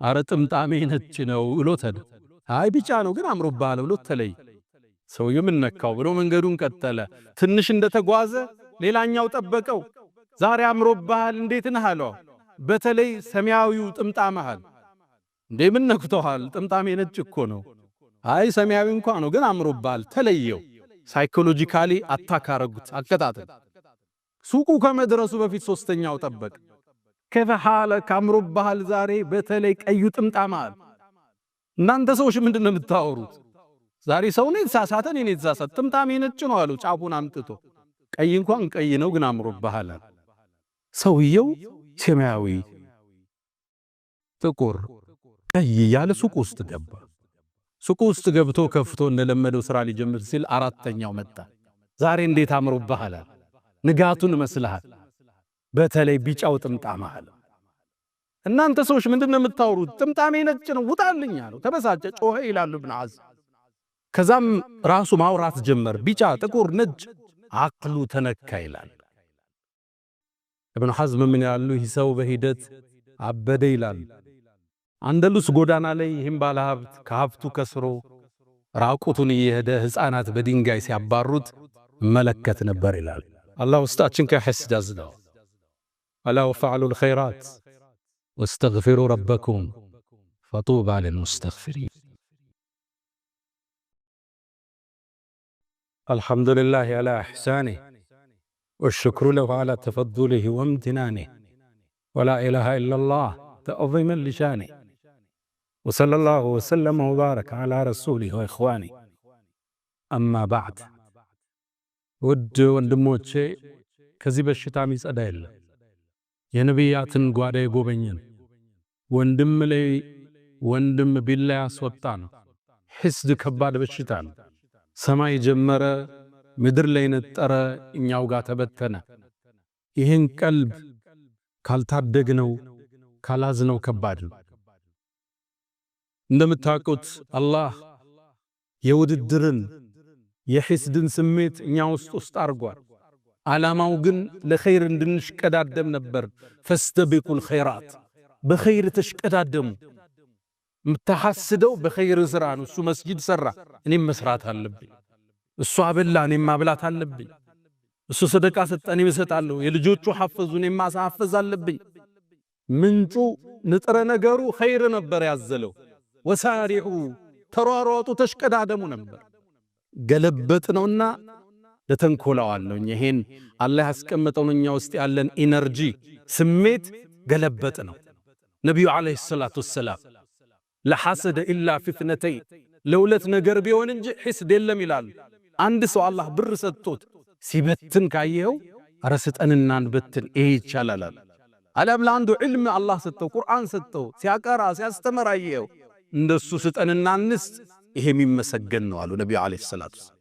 አረ ጥምጣሜ ነጭ ነው ብሎ ተደ አይ ቢጫ ነው ግን አምሮብሃል ብሎ ተለይ። ሰውየው ምን ነካው ብሎ መንገዱን ቀጠለ። ትንሽ እንደተጓዘ ሌላኛው ጠበቀው። ዛሬ አምሮብሃል እንዴት ነህ አለው። በተለይ ሰማያዊው ጥምጣምህ አለ። እንዴ ምን ነክቶሃል? ጥምጣሜ ነጭ እኮ ነው። አይ ሰማያዊ እንኳን ነው ግን አምሮብሃል። ተለየው። Psychologically attack አረጉት፣ አቀጣጠል። ሱቁ ከመድረሱ በፊት ሶስተኛው ጠበቀ። كيف حالك አምሮብሃል ዛሬ በተለይ ቀዩ ጥምጣምህ አለ። እናንተ ሰዎች ምንድነው የምታወሩት? ዛሬ ሰው ነው የተሳሳተ፣ እኔ ነኝ የተሳሳተ። ጥምጣሜ ነጭ ነው አሉ። ጫፉን አምጥቶ ቀይ እንኳን ቀይ ነው ግን አምሮብሃል አለ። ሰውየው ሰማያዊ፣ ጥቁር፣ ቀይ እያለ ሱቅ ውስጥ ገባ። ሱቅ ውስጥ ገብቶ ከፍቶ እንደለመደው ስራ ሊጀምር ሲል አራተኛው መጣ። ዛሬ እንዴት አምሮብሃል አለ። ንጋቱን መስልሃል፣ በተለይ ቢጫው ጥምጣምህ አለ። እናንተ ሰዎች ምንድነው የምታወሩት? ጥምጣሜ ነጭ ነው ውጣልኝ አለው። ተበሳጨ፣ ጮኸ ይላሉ ኢብኑ ሐዝም። ከዛም ራሱ ማውራት ጀመር። ቢጫ፣ ጥቁር፣ ነጭ አቅሉ ተነካ ይላል። ኢብኑ ሐዝም ምን ያሉ ይህ ሰው በሂደት አበደ ይላል። አንደሉስ ጎዳና ላይ ይህም ባለሀብት ከሀብቱ ከስሮ ራቁቱን እየሄደ ሕፃናት በድንጋይ ሲያባሩት መለከት ነበር ይላል። አላህ ውስጣችን ከሐስድ አዝነው። ألا وفعلوا الخيرات واستغفروا ربكم فطوبى للمستغفرين። الحمد لله على إحسانه والشكر له على تفضله وامتنانه ولا إله إلا الله تعظيما لشانه وصلى الله وسلم وبارك على رسوله وإخوانه أما بعد። ውድ ወንድሞቼ ከዚህ በሽታ የሚጸዳ የለም። የነቢያትን ጓዳ የጎበኘን ወንድም ላይ ወንድም ቢላ ያስወጣ ነው። ሐስድ ከባድ በሽታ ነው። ሰማይ ጀመረ፣ ምድር ላይ ነጠረ፣ እኛው ጋር ተበተነ። ይህን ቀልብ ካልታደግነው ካላዝነው ከባድ ነው። እንደምታውቁት አላህ የውድድርን የሐስድን ስሜት እኛ ውስጥ አርጓል። ዓላማው ግን ለኸይር እንድንሽቀዳደም ነበር። ፈስተቢቁል ኸይራት፣ በኸይር ተሽቀዳደሙ። የምታሐስደው በኸይር ስራ ነው። እሱ መስጂድ ሰራ፣ እኔም መስራት አለብኝ። እሱ አበላ፣ እኔም ማብላት አለብኝ። እሱ ሰደቃ ሰጠ፣ እኔም እሰጣለሁ። የልጆቹ ሐፈዙ፣ እኔም ማሳፈዝ አለብኝ። ምንጩ ንጥረ ነገሩ ኸይር ነበር ያዘለው። ወሳሪዑ ተሯሯጡ፣ ተሽቀዳደሙ ነበር። ገለበጥ ነውና ለተንኮላው አለው። ይሄን አላህ ያስቀመጠውን እኛ ውስጥ ያለን energy ስሜት ገለበጥ ነው። ነቢዩ عليه الصلاة والسلام لا حسد إلا في اثنتين፣ ለሁለት ነገር ቢሆን እንጂ ሐስድ የለም ይላሉ። አንድ ሰው አላህ ብር ሰጥቶት ሲበትን ካየኸው ኧረ ስጠንና እንበትን ይሄ ይቻላል አለ። አለም ለአንዱ ዕልም አላህ ሰጠው፣ ቁርአን ሰጠው፣ ሲያቀራ ሲያስተምር አየኸው፣ እንደሱ ስጠንና እንስጥ፣ ይሄ የሚመሰገን ነው አሉ ነቢዩ عليه الصلاة والسلام።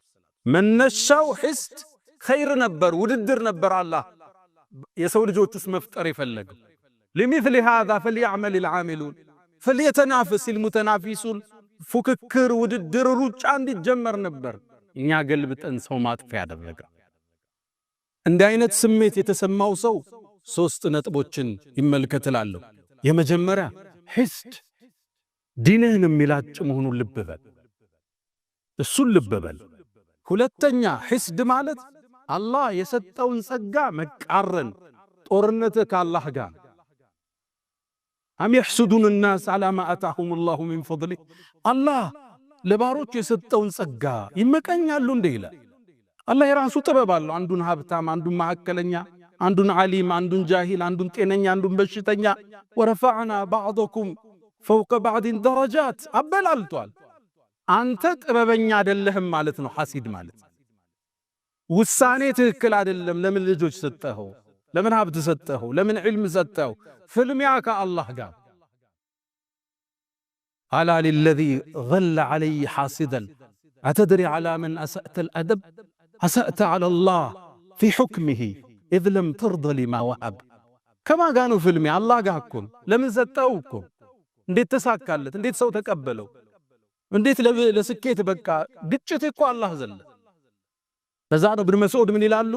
መነሻው ሐስድ ኸይር ነበር፣ ውድድር ነበር። አላህ የሰው ልጆች ውስጥ መፍጠር የፈለገው لمثل هذا فليعمل العاملون فليتنافس المتنافسون፣ ፉክክር፣ ውድድር፣ ሩጫ እንዲጀመር ነበር። እኛ ገልብጠን ሰው ማጥፊያ ያደረገ። እንዲህ አይነት ስሜት የተሰማው ሰው ሶስት ነጥቦችን ይመልከትላለሁ። የመጀመሪያ ሐስድ ዲንህን የሚላጭ መሆኑን ልብ በል፣ እሱን ልብ በል። ሁለተኛ ሐስድ ማለት አላህ የሰጠውን ጸጋ መቃረን፣ ጦርነት ከአላህ ጋር። أم يحسدون الناس على ما آتاهم الله من فضله፣ አላህ ለባሮቹ የሰጠውን ጸጋ ይመቀኛሉ እንዴ ይላል። አላህ የራሱ ጥበብ አለው። አንዱን ሀብታም፣ አንዱን መካከለኛ፣ አንዱን ዓሊም፣ አንዱን ጃሂል፣ አንዱን ጤነኛ፣ አንዱን በሽተኛ። ورفعنا بعضكم فوق بعض درجات አበላልጧል። አንተ ጥበበኛ አይደለህም ማለት ነው ሐሲድ ማለት። ውሳኔ ትክክል አይደለም። ለምን ልጆች ሰጠኸው? ለምን ሀብት ሰጠኸው? ለምን ዕልም ሰጠኸው? ፍልሚያ ከአላህ ጋር። ألا للذي ظل علي حاسدا أتدري على من أسأت الأدب أسأت على الله في حكمه إذ لم ترض لما وهب። ከማን ጋር ነው ፍልሚያ? አላህ ጋር እኮ ነው። ለምን ሰጠው እኮ? እንዴት ተሳካለት? እንዴት ሰው ተቀበለው? እንዴት ለስኬት በቃ? ግጭት እኮ አላህ ዘለ። ለዛ ነው ኢብኑ መስዑድ ምን ይላሉ?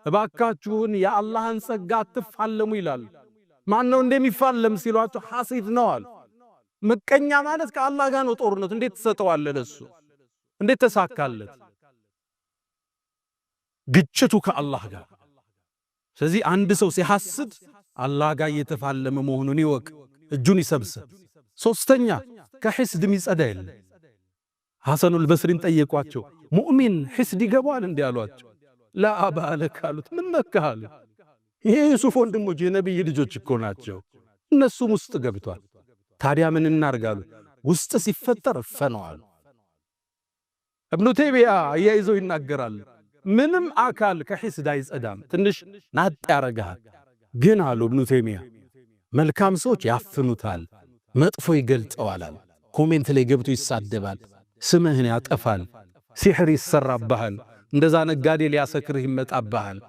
እባካችሁን የአላህን ጸጋ አትፋለሙ ይላሉ። ማን ነው እንደሚፋለም ሲሏቸው ሐሲድ ነው አሉ። ምቀኛ ማለት ከአላህ ጋር ነው ጦርነቱ። እንዴት ትሰጠዋለህ ለሱ? እንዴት ተሳካለት? ግጭቱ ከአላህ ጋር። ስለዚህ አንድ ሰው ሲሐስድ አላህ ጋር እየተፋለመ መሆኑን ይወቅ፣ እጁን ይሰብስብ። ሶስተኛ፣ ከሐስድ የሚጸዳ የለም። ሐሰኑል በስሪን ጠየቋቸው። ሙእሚን ሐስድ ይገባዋል እንዲህ አሏቸው። لا أبا لك አሉት። ምን ነካህ አሉ። ይሄ ዩሱፍ ወንድሞች የነቢይ ልጆች እኮ ናቸው። እነሱም ውስጥ ገብቷል። ታዲያ ምን እናርጋሉ? ውስጥ ሲፈጠር እፈነዋል። እብኑ ተይሚያ አያይዘው ይናገራል። ምንም አካል ከሐስድ አይጸዳም፣ ትንሽ ናጥ ያረጋል። ግን አሉ እብኑ ተይሚያ፣ መልካም ሰዎች ያፍኑታል፣ መጥፎ ይገልጠዋል። Comment ላይ ገብቶ ይሳደባል፣ ስምህን ያጠፋል፣ ሲሕር ይሰራብሃል፣ እንደዛ ነጋዴ ሊያሰክርህ ይመጣብሃል።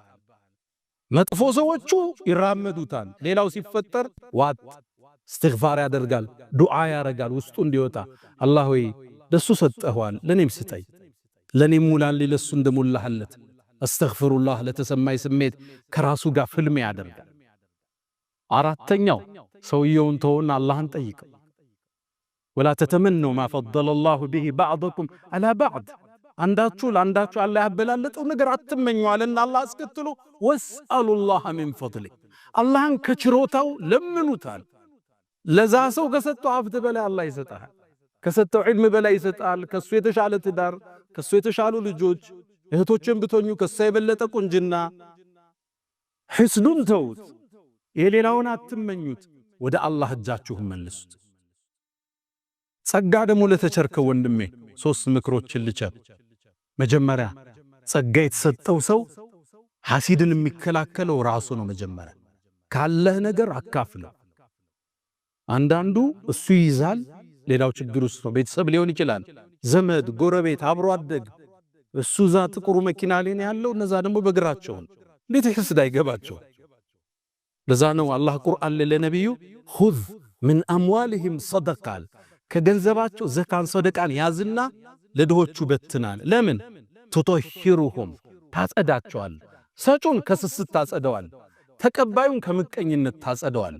መጥፎ ሰዎቹ ይራመዱታል። ሌላው ሲፈጠር ዋጥ፣ እስትግፋር ያደርጋል፣ ዱዓ ያረጋል፣ ውስጡ እንዲወጣ። አላህ ሆይ፣ ለሱ ሰጠኸዋል፣ ለኔም ስጠኝ፣ ለኔም ሙላልኝ፣ ለሱ እንደሞላህለት። አስተግፊሩላህ ለተሰማኝ ስሜት ከራሱ ጋር ፍልሚያ ያደርጋል። አራተኛው፣ ሰውየውን ተውና አላህን ጠይቀው። ولا تتمنوا ما فضل الله به بعضكم على بعض፣ አንዳችሁ ለአንዳችሁ አላህ ያበላለጠው ነገር አትመኙ አለና አላህ አስከትሎ واسألوا الله من فضله፣ አላህን ከችሮታው ለምኑታል። ለዛ ሰው ከሰጠው ሀብት በላይ አላህ ይሰጣል። ከሰጠው ዒልም በላይ ይሰጣል። ከሱ የተሻለ ትዳር፣ ከሱ የተሻሉ ልጆች፣ እህቶችን ብትሆኙ ከሱ የበለጠ ቁንጅና። ሐስዱን ተውት፣ የሌላውን አትመኙት፣ ወደ አላህ እጃችሁን መልሱት። ጸጋ ደግሞ ለተቸርከው ወንድሜ ሶስት ምክሮችን ልቸር። መጀመሪያ፣ ጸጋ የተሰጠው ሰው ሐሲድን የሚከላከለው ራሱ ነው። መጀመሪያ ካለህ ነገር አካፍለው። አንዳንዱ እሱ ይይዛል፣ ሌላው ችግር ውስጥ ነው። ቤተሰብ ሊሆን ይችላል፣ ዘመድ፣ ጎረቤት፣ አብሮ አደግ። እሱ እዛ ጥቁሩ መኪና ላይ ነው ያለው፣ እነዛ ደግሞ በእግራቸው። እንዴት ሐስድ አይገባቸው? ለዛ ነው አላህ ቁርአን ላይ ለነቢዩ خذ من أموالهم صدقة፣ ከገንዘባቸው ዘካን ሰደቃን ያዝና ለድሆቹ በትናል። ለምን? تطهرهم፣ ታጸዳቸዋል። ሰጩን ከስስት ታጸደዋል። ተቀባዩን ከምቀኝነት ታጸደዋል።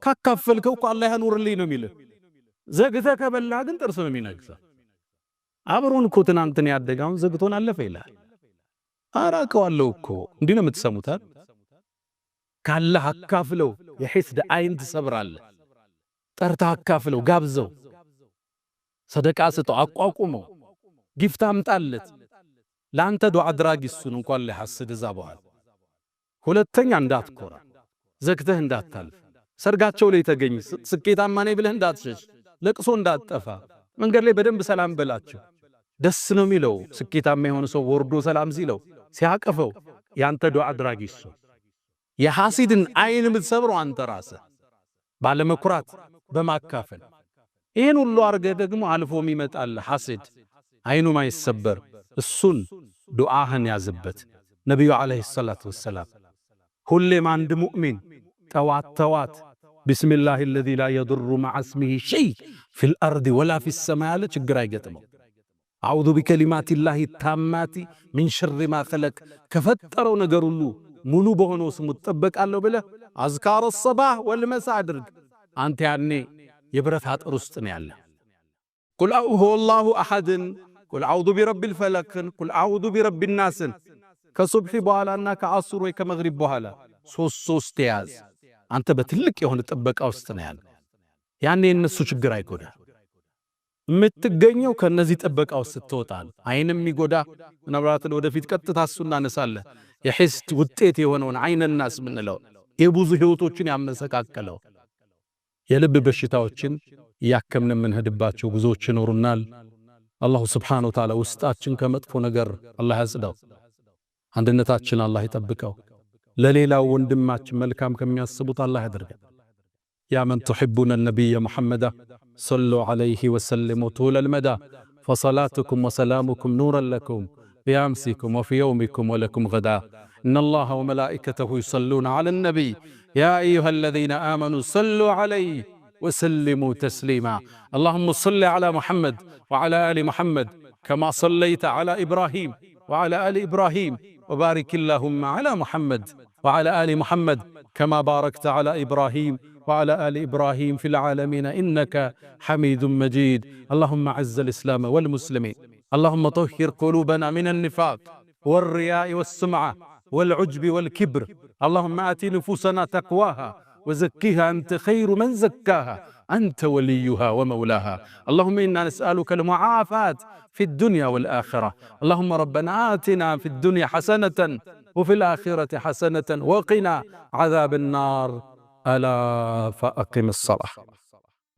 ካካፈልከው እኮ አላህ ያኑርልኝ ነው የሚልህ። ዘግተህ ከበላ ግን ጥርስ ነው የሚነግሰው። አብሮን እኮ ትናንትን ያደጋውን ዘግቶን አለፈ ይላል። አራቀዋለሁ እኮ፣ እንዲህ ነው የምትሰሙት። ካለህ አካፍለው፣ የሐስድ አይን ትሰብራለህ። ጠርተህ አካፍለው፣ ጋብዘው፣ ሰደቃ ስጠው፣ አቋቁመው፣ gift አምጣለት። ለአንተ ዱዓ አድራጊ እሱን እንኳን ሊሐስድ እዛ በኋላ። ሁለተኛ፣ እንዳትኮራ፣ ዘግተህ እንዳታልፍ፣ ሰርጋቸው ላይ ተገኝ፣ ስኬታማ ነኝ ብለህ እንዳትሸሽ፣ ለቅሶ እንዳትጠፋ፣ መንገድ ላይ በደንብ ሰላም በላቸው። ደስ ነው የሚለው ስኬታማ የሆነ ሰው ወርዶ ሰላም ሲለው፣ ሲያቅፈው፣ ያንተ ዱዓ አድራጊ እሱ። የሐሲድን አይን የምትሰብረው አንተ ራስህ ባለመኩራት፣ በማካፈል። ይህን ሁሉ አድርገህ ደግሞ አልፎ የሚመጣል ሐሲድ አይኑ ማይሰበር፣ እሱን ዱዓህን ያዝበት። ነቢዩ عليه الصلاة والسلام ሁሌም አንድ ሙእሚን ጠዋት ጠዋት بسم الله الذي لا يضر مع اسمه شيء في الأرض ولا في السماء ያለ ችግር አይገጥመው። أعوذ بكلمات الله التامات من شر ما خلق፣ ከፈጠረው ነገር ሁሉ ሙሉ በሆነው ስሙ እጠበቃለሁ ብለህ أذكار الصباح والمساء አድርግ። አንተ ያኔ የብረት አጥር ውስጥ ነው ያለ። قل هو الله أحد ን፣ قل أعوذ برب الفلق ን፣ قل أعوذ برب الناس ን ከሱብሒ በኋላና ከዐሱር ወይ ከመግሪብ በኋላ ሶስት ሶስት ያዝ። አንተ በትልቅ የሆነ ጥበቃ ውስጥ ነው ያለ። ያኔ የእነሱ ችግር አይጎዳ። የምትገኘው ከነዚህ ጥበቃ ውስጥ ስትወጣ ነው። አይን የሚጎዳ ምናልባት ወደፊት ቀጥታ እሱ እናነሳለን። የሐስድ ውጤት የሆነውን عين الناس ምንለው የብዙ ህይወቶችን ያመሰቃቀለው የልብ በሽታዎችን እያከምን የምንሄድባቸው ጉዞዎች ይኖሩናል። الله سبحانه وتعالى ውስጣችን ከመጥፎ ነገር አላህ ያጽዳው። አንድነታችን አላህ ይጠብቀው። ለሌላው ወንድማችን መልካም ከሚያስቡት አላህ ያደርገን። يا من تحبون النبي محمدا صلوا عليه وسلموا طول المدى، فصلاتكم وسلامكم نورا لكم بأمسكم وفي يومكم ولكم غدا. إن الله وملائكته يصلون على النبي، يا أيها الذين آمنوا صلوا عليه وسلموا تسليما. اللهم صل على محمد وعلى آل محمد كما صليت على إبراهيم وعلى آل إبراهيم، وبارك اللهم على محمد وعلى آل محمد كما باركت على إبراهيم وعلى آل إبراهيم في العالمين إنك حميد مجيد. اللهم أعز الإسلام والمسلمين. اللهم طهر قلوبنا من النفاق والرياء والسمعة والعجب والكبر. اللهم آت نفوسنا تقواها وزكها أنت خير من زكاها، أنت وليها ومولاها. اللهم إنا نسألك المعافاة في الدنيا والآخرة. اللهم ربنا آتنا في الدنيا حسنة وفي الآخرة حسنة وقنا عذاب النار. ألا فأقم الصلاة.